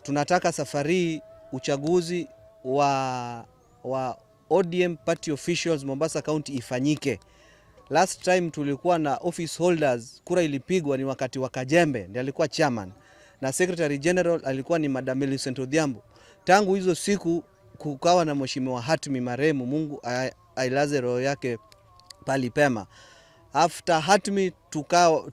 Tunataka safari uchaguzi wa ODM party officials Mombasa County ifanyike. Last time tulikuwa na office holders, kura ilipigwa ni wakati wa Kajembe, ndiye alikuwa chairman na secretary general alikuwa ni Madam Millicent Odhiambo. Tangu hizo siku kukawa na Mheshimiwa Hatmi marehemu, Mungu ailaze roho yake pali pema. After Hatmi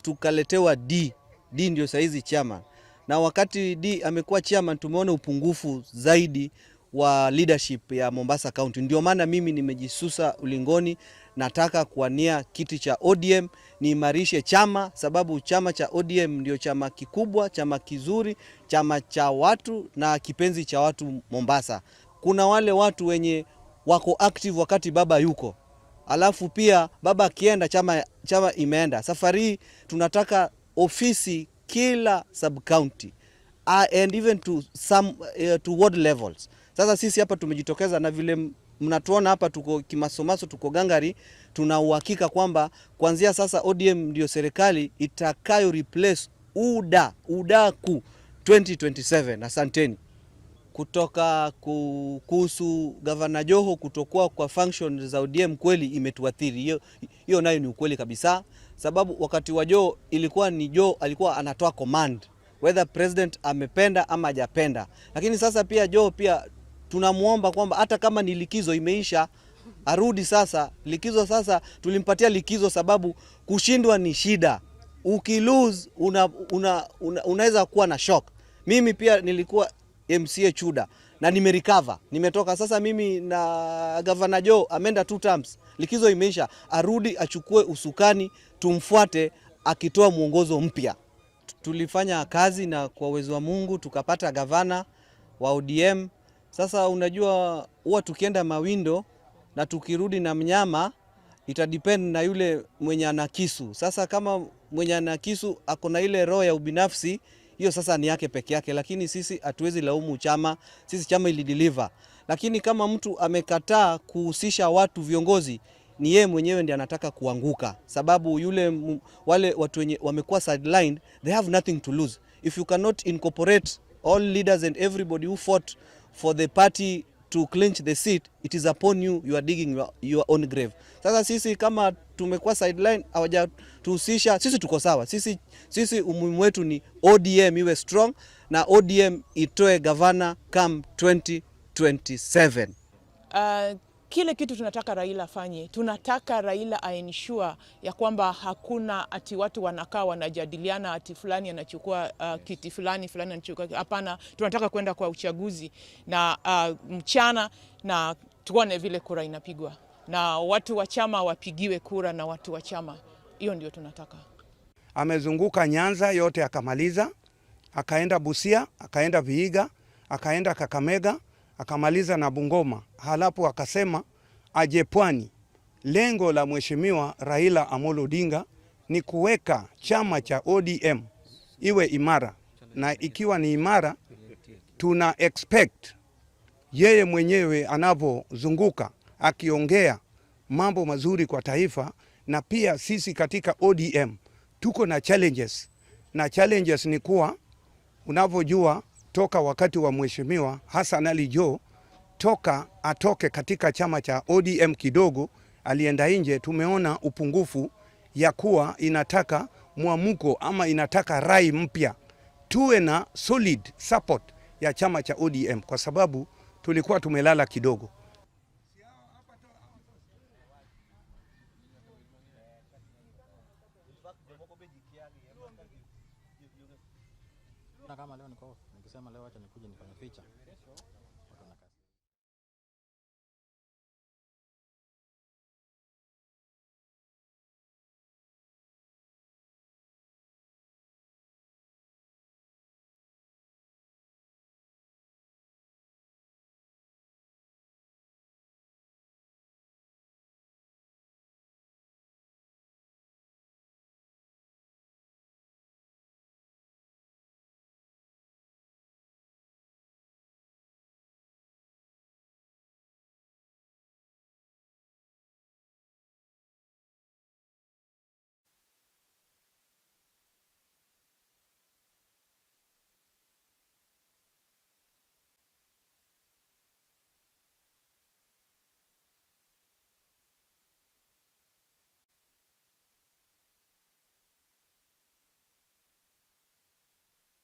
tukaletewa D ndio saizi chairman. Na wakati D amekuwa chairman tumeona upungufu zaidi wa leadership ya Mombasa County. Ndio maana mimi nimejisusa ulingoni, nataka kuwania kiti cha ODM, niimarishe chama, sababu chama cha ODM ndio chama kikubwa, chama kizuri, chama cha watu na kipenzi cha watu Mombasa. Kuna wale watu wenye wako active wakati baba yuko, alafu pia baba akienda chama imeenda. Safari tunataka ofisi kila sub county and even to some to ward levels. Sasa sisi hapa tumejitokeza, na vile mnatuona hapa tuko kimasomaso, tuko gangari, tuna uhakika kwamba kuanzia sasa ODM ndio serikali itakayo replace UDA UDAKU 2027. Asanteni. Kutoka kuhusu Governor Joho kutokuwa kwa function za ODM kweli imetuathiri. Hiyo nayo ni ukweli kabisa, sababu wakati wa Joho ilikuwa ni Joho alikuwa anatoa command whether president amependa ama hajapenda. Lakini sasa pia Joho pia tunamuomba kwamba hata kama ni likizo imeisha arudi sasa. Likizo sasa tulimpatia likizo sababu kushindwa ni shida. Ukilose unaweza kuwa na shock. Mimi pia nilikuwa MCA Chuda na nimerecover. Nimetoka sasa mimi na Governor Joho ameenda 2 terms. Likizo imeisha, arudi achukue usukani, tumfuate akitoa mwongozo mpya. Tulifanya kazi na kwa uwezo wa Mungu tukapata gavana wa ODM. Sasa unajua huwa tukienda mawindo na tukirudi na mnyama itadepend na yule mwenye ana kisu. Sasa kama mwenye ana kisu ako na ile roho ya ubinafsi, hiyo sasa ni yake peke yake, lakini sisi hatuwezi laumu chama. Sisi chama ilideliver. Lakini kama mtu amekataa kuhusisha watu viongozi, ni yeye mwenyewe ndiye anataka kuanguka, sababu yule wale watu wenye wamekuwa sidelined, they have nothing to lose. If you cannot incorporate all leaders and everybody who fought for the party to clinch the seat, it is upon you, you are digging your own grave. Sasa sisi kama tumekuwa sideline, hawajatuhusisha, sisi tuko sawa. Sisi umuhimu wetu ni ODM iwe strong na ODM itoe governor come 2027. Kile kitu tunataka Raila afanye, tunataka Raila aensure ya kwamba hakuna ati watu wanakaa wanajadiliana ati fulani anachukua kiti fulani, fulani anachukua. Hapana, tunataka kwenda kwa uchaguzi na mchana na tuone vile kura inapigwa na watu wa chama wapigiwe kura na watu wa chama. Hiyo ndio tunataka. Amezunguka Nyanza yote akamaliza, akaenda Busia, akaenda Vihiga, akaenda Kakamega, akamaliza na Bungoma. Halafu akasema aje Pwani. Lengo la Mheshimiwa Raila Amolo Odinga ni kuweka chama cha ODM iwe imara, na ikiwa ni imara tuna expect yeye mwenyewe anavozunguka akiongea mambo mazuri kwa taifa. Na pia sisi katika ODM tuko na challenges, na challenges ni kuwa unavojua toka wakati wa Mheshimiwa Hassan Ali Joho toka atoke katika chama cha ODM kidogo alienda nje, tumeona upungufu ya kuwa inataka muamuko ama inataka rai mpya. Tuwe na solid support ya chama cha ODM kwa sababu tulikuwa tumelala kidogo. Kama leo niko nikisema leo acha nikuje nifanye picha.